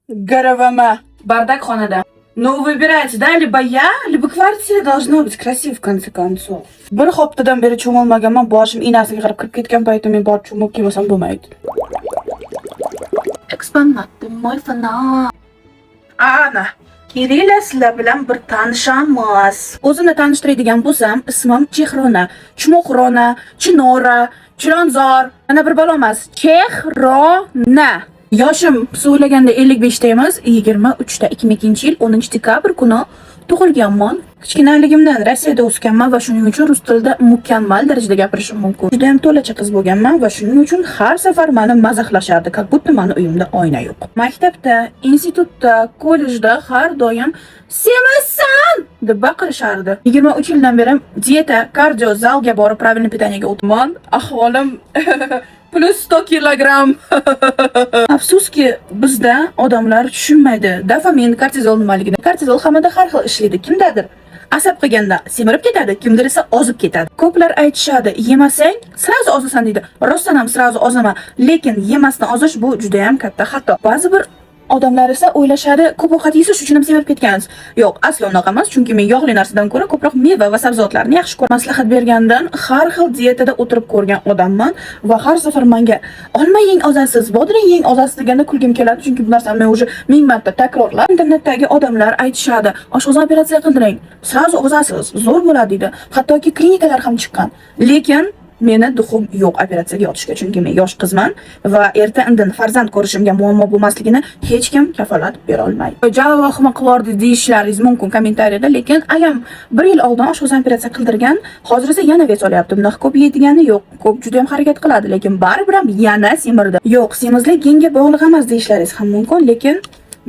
Garovama. Бардак xonada. Ну, выбирайте, да, либо я, либо квартира должна быть красивой, в конце концов. Bir haftadan beri cho'milmaganman, boshim inasiga qarab kirib ketgan paytim men borib cho'milib kelmasam bo'lmaydi. Экспонат, ты мой фанат. Ana, kelinglar, sizlar bilan bir tanishamiz. O'zimni tanishtiradigan bo'lsam, ismim Chehrona, Chmoqrona, Chinora, Chilonzor. Mana bir balo emas, Chehrona. Yoshim siz o'ylaganda 55 ta emas, 23 ta. 2002-yil 10 dekabr kuni tug'ilganman. Kichkinaligimdan Rossiyada o'sganman va shuning uchun rus tilida mukammal darajada gapirishim mumkin. Juda ham to'lacha qiz bo'lganman va shuning uchun har safar meni mazaxlashardi, как будто mani uyimda oyna yo'q. Maktabda, institutda, kollejda har doim "Semizsan!" deb baqirishardi. 23 yildan beri dieta, kardio, zalga borib, правильный питание ga o'taman. Ahvolim плюс 100 kilogramm. Afsuski, bizda odamlar tushunmaydi dopamin, kortizol nimaligini. Kortizol hammada har xil ishlaydi. Kimdadir asab qilganda semirib ketadi, kimdir esa ozib ketadi. Ko'plar aytishadi, yemasang сразу ozasan deydi. Rostdan ham сразу ozaman, lekin yemasdan ozish bu juda ham katta xato. Ba'zi bir odamlar esa o'ylashadi, ko'p ovqat yeysiz, shuning uchun ham semirib ketgansiz. Yo'q, aslo unaqa emas, chunki men yog'li narsadan ko'ra ko'proq meva va sabzavotlarni yaxshi ko'raman. Maslahat bergandan har xil dietada o'tirib ko'rgan odamman va har safar menga olma yeng, ozasiz, bodring yeng, ozasiz deganda kulgim keladi, chunki bu narsani men уже ming marta takrorlab. Internetdagi odamlar aytishadi, oshqozon operatsiya qildiring, сразу ozasiz, zo'r bo'ladi deydi. Hattoki klinikalar ham chiqqan. Lekin meni дух im yo'q operatsiyaga yotishga, chunki men yosh qizman va erta indin farzand ko'rishimga muammo bo'lmasligini hech kim kafolat bera olmaydi. "Java vahima qilib deyishlaringiz mumkin kommentariyada, lekin ayam bir yil oldin oshqozon operatsiya qildirgan, hozir esa yana вес olyapti. Bunaqa ko'p yeydigani yo'q, ko'p juda ham harakat qiladi, lekin baribir ham yana semirdi. "Yo'q, semizlik genga bog'liq emas" deyishlaringiz ham mumkin, lekin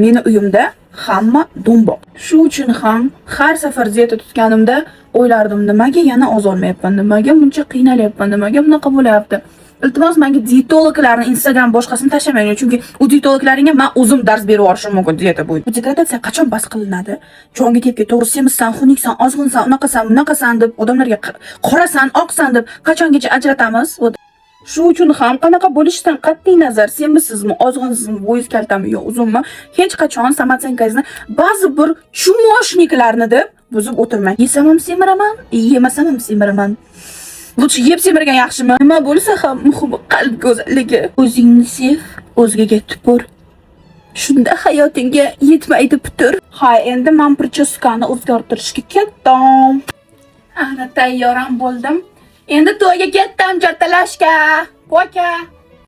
meni uyimda hamma do'mboq. Shu uchun ham har safar dieta tutganimda o'ylardim, nimaga yana ozolmayapman, nimaga buncha qiynalyapman, nimaga bunaqa bo'lyapti? Iltimos, menga dietologlarni Instagram boshqasini tashlamanglar, chunki u dietologlaringga men o'zim dars berib yuborishim mumkin dieta bo'yicha. Bu degradatsiya qachon bas qilinadi? Jonga tegib ketdi, to'g'ri, semizsan, xunuksan, ozg'insan, unaqasan, bunaqasan deb odamlarga qorasan, oqsan deb qachongacha ajratamiz? Вот. Shu uchun ham qanaqa bo'lishidan qat'iy nazar, semizsizmi, ozg'insizmi, bo'yingiz kaltami yo uzunmi, hech qachon самооценка ngizni ba'zi bir чмошник larni deb buzib o'tirmang. Yesam ham semiraman, yemasam ham semiraman. Лучше yeb semirgan yaxshimi? Nima bo'lsa ham muhimi qalb go'zalligi. O'zingni sev, o'zgaga tupur. Shunda hayotingga yetmaydi putur. Ha, endi men прическа ni o'zgartirishga ketdim. Ana, tayyor ham bo'ldim. Endi to'yga ketdim, jartalashga. Пока.